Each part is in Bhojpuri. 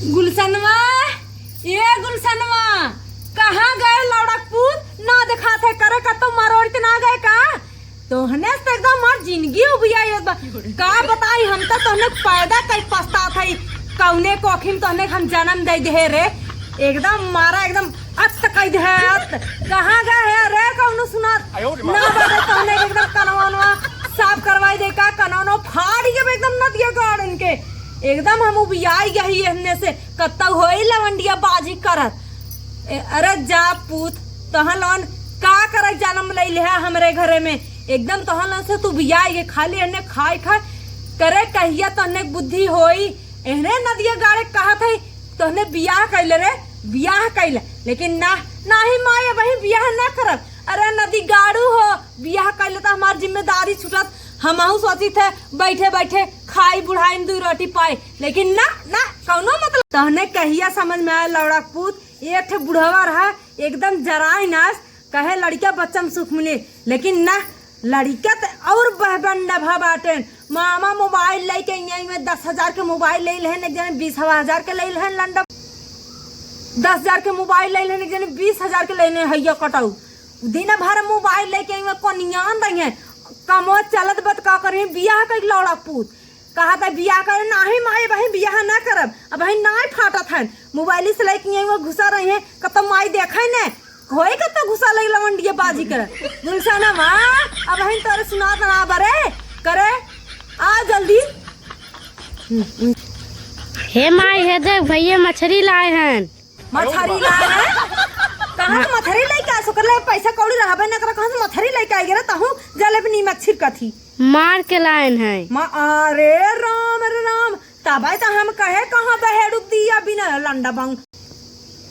गुलशनवा, ये गुलशनवा कहाँ गए लौड़ा पूत ना दिखाते करे का तो मरोड़ के ना गए का तोहने से एकदम हमार जिंदगी उबिया बा। का बताई हम तो तोहने पैदा कई पछतात हई कौने कोखिम तोहने हम जन्म दे दे रे एकदम मारा एकदम अत कई दे अत कहाँ गए है रे कौनो सुना ना बता तोहने के एकदम कनवा साफ करवाई दे का कनवा फाड़ के एकदम नदिया गार्डन के एकदम हम उबियाई गई हमने से कत्ता होई लवंडिया बाजी करत। अरे जा पूत तहन लोन का कर जन्म ले ले हमरे घरे में एकदम तहन लोन से तू बियाई गे खाली एने खाई खाए करे कहिया तहने बुद्धि होई एहने नदिया गाड़े कहत है तहने बियाह कैले रे बियाह कैले लेकिन ना नाही माय वही बियाह ना करब। अरे नदी गाड़ू हो बियाह कैले तो हमार जिम्मेदारी छूटत हमहू सोची थे बैठे बैठे खाई बुढ़ाई में दू रोटी पाए लेकिन ना ना कौनो मतलब तहने कहिया समझ में आया लौड़ा पूत एक ठे बुढ़वा रहा एकदम जराई नाश कहे लड़का बच्चा में सुख मिले लेकिन ना लड़का तो और बहबंडा भा बाटे मामा मोबाइल ले के यहीं में 10,000 के मोबाइल ले लेहन एक जने 20,000 के ले लेहन लंडा 10,000 के मोबाइल ले लेहन एक जने 20,000 के ले लेहन हैया कटाऊ दिन भर मोबाइल लेके में कोनियान रही है कमो चलत बत का करी बियाह कर लौड़ा पूत कहा था बियाह करे नाही माई बहन बियाह ना करब अब बहन ना फाटत हन मोबाइल से लेके यहीं में घुसा रही है कत माई देखे ने होई कत घुसा लग लवंडिया बाजी कर गुलशना माँ अब बहन तोरे सुना ना बरे करे आ जल्दी। हे माई हे देख भैया मछली लाए हैं। मछरी लाए हैं कहाँ से मछरी लेके आए सोकर ले पैसा कौड़ी रहबे ना कर कहाँ से मछरी लेके आई रे तहु जले भी नीमक छिड़कथी मार के लाए हैं। माँ अरे राम रे राम तबे तो हम कहे कहाँ बहेड़ू दिया बिना लंडा बंग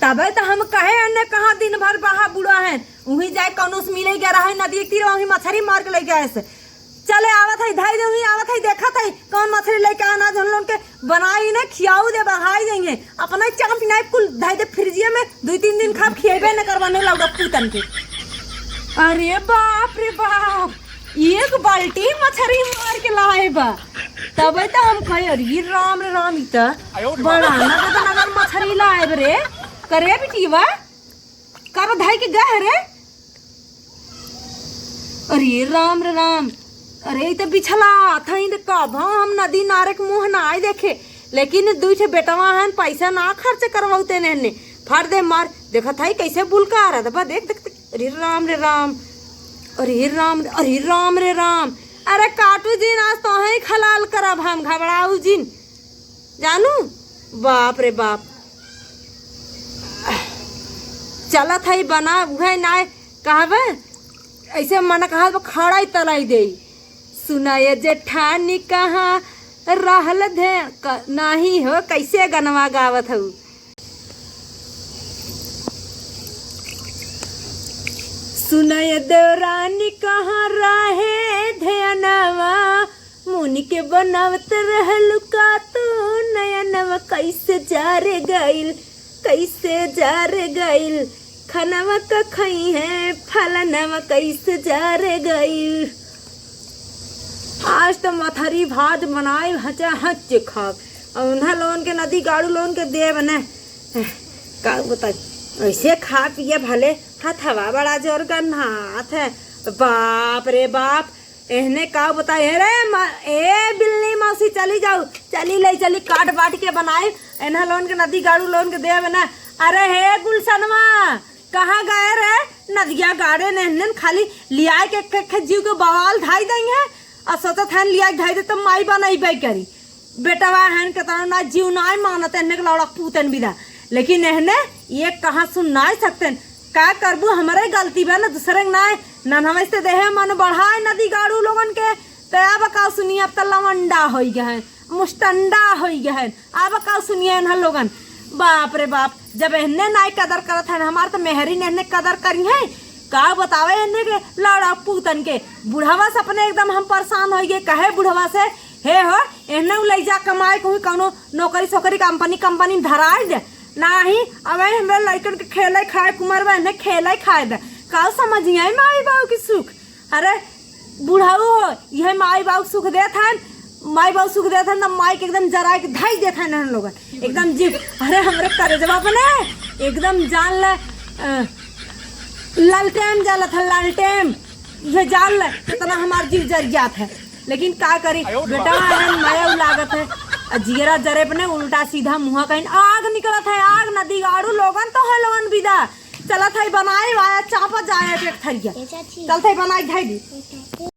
तबे तो हम कहे अन्य कहाँ दिन भर बहा बुढ़ा है वहीं जाए कौनो से मिले गया रहा है नदी के तीर वहीं मछली मार के लेके आए से चले आवत है धाई दे वहीं आवत है देखत है कौन मछली लेके आना जन लोग के बनाई ना खियाऊ दे बढ़ाई देंगे अपना चाम पिनाई कुल धाई दे फ्रिजिया में 2-3 दिन खा खिएबे न करवाने लौड़ा पूतन के। अरे बाप रे बाप एक बाल्टी मछली मार के लाए बा तबे तो हम कहे अरे राम रे राम ई त बड़ा नगद नगद मछली लाए रे करे बिटिवा कर धाई के गए रे। अरे राम रे राम अरे ई त बिछला थई त कब हम नदी नारे के मुंह ना आए देखे लेकिन दुई ठे बेटवा हन पैसा ना खर्च करवाते ने फाड़ दे मार देखत हई कैसे बुलका आ रहा था देख देख देख। अरे राम रे राम अरे राम अरे राम रे राम अरे काटू जिन आज तो है खलाल करब हम घबराऊ जिन जानू बाप रे बाप चलत है बना उहे ना कहबे ऐसे मन कहा खड़ा ही तलाई दे सुनाए जेठानी कहाँ रहल धे नाही हो कैसे गनवा गावत हूँ। सुनाए देवरानी कहाँ रहे ध्यानवा मुनि के बनावत रहलु का तू नयनवा कैसे जार गइल कैसे जार गइल खनवा का खई है फलनवा कैसे जार गइल। आज तो मथरी भात बनाए हचा हच खाब और उन्हें लोन के नदी गाड़ू लोन के दे बने का बता ऐसे खा पिए भले हाथ हवा बड़ा जोर का हाथ है बाप रे बाप एहने का बताए रे ए बिल्ली मौसी चली जाओ चली ले चली काट बाट के बनाए एन्हा लोन के नदी गाड़ू लोन के दे बने। अरे हे गुलशनवा कहाँ गए रे नदिया गाड़े ने खाली लिया के जीव के बवाल धाई देंगे और सोचत हन लिया धाई दे तो माई बनाई बे करी बेटवा हन के तना ना जीव ना मानत एहने के लौड़ा पूतन बिदा लेकिन एहने ये कहाँ सुन ना सकते का करबू हमारे गलती बा ना दूसरे के ना ना हम से देहे मन बढ़ाए नदी गाड़ू लोगन के तो अब का सुनिए अब तो लवंडा हो गए हैं मुस्टंडा हो गए हैं अब का सुनिए एहन लोगन बाप रे बाप जब एहने ना कदर करत हन हमार तो मेहरी ने एहने कदर करी है का बतावे एहने के लौड़ा पूतन के बुढ़ावा से अपने एकदम हम परेशान हो गए कहे बुढ़वा से हे हो एहने ले जा कमाए कोई कौनो नौकरी सोकरी कंपनी कंपनी में धराए दे नाही अब हमरे लड़कन के खेले खाए कुमार बा एहने खेले खाए दे का समझिए माई बाबू की सुख। अरे बुढ़ाऊ हो यह माई बाबू सुख देत हन माई बाबू सुख देत हन त माई के एकदम जरा के धाई देत हन हम लोगन एकदम जीव। अरे हमरे करेजवा पे एकदम जान ले लालटेम जलत है, लालटेम ये जान ले कितना हमार जीव जर जात है। लेकिन का करी बेटा, हन माया लागत है जियरा जरे पे ने उल्टा सीधा मुँह कहीं आग निकलत है, आग नदी गाड़ू लोगन तो है लोगन विदा चलत है बनाए वाया चापा जाए एक थरिया चाची चलत है बनाए धाई दी।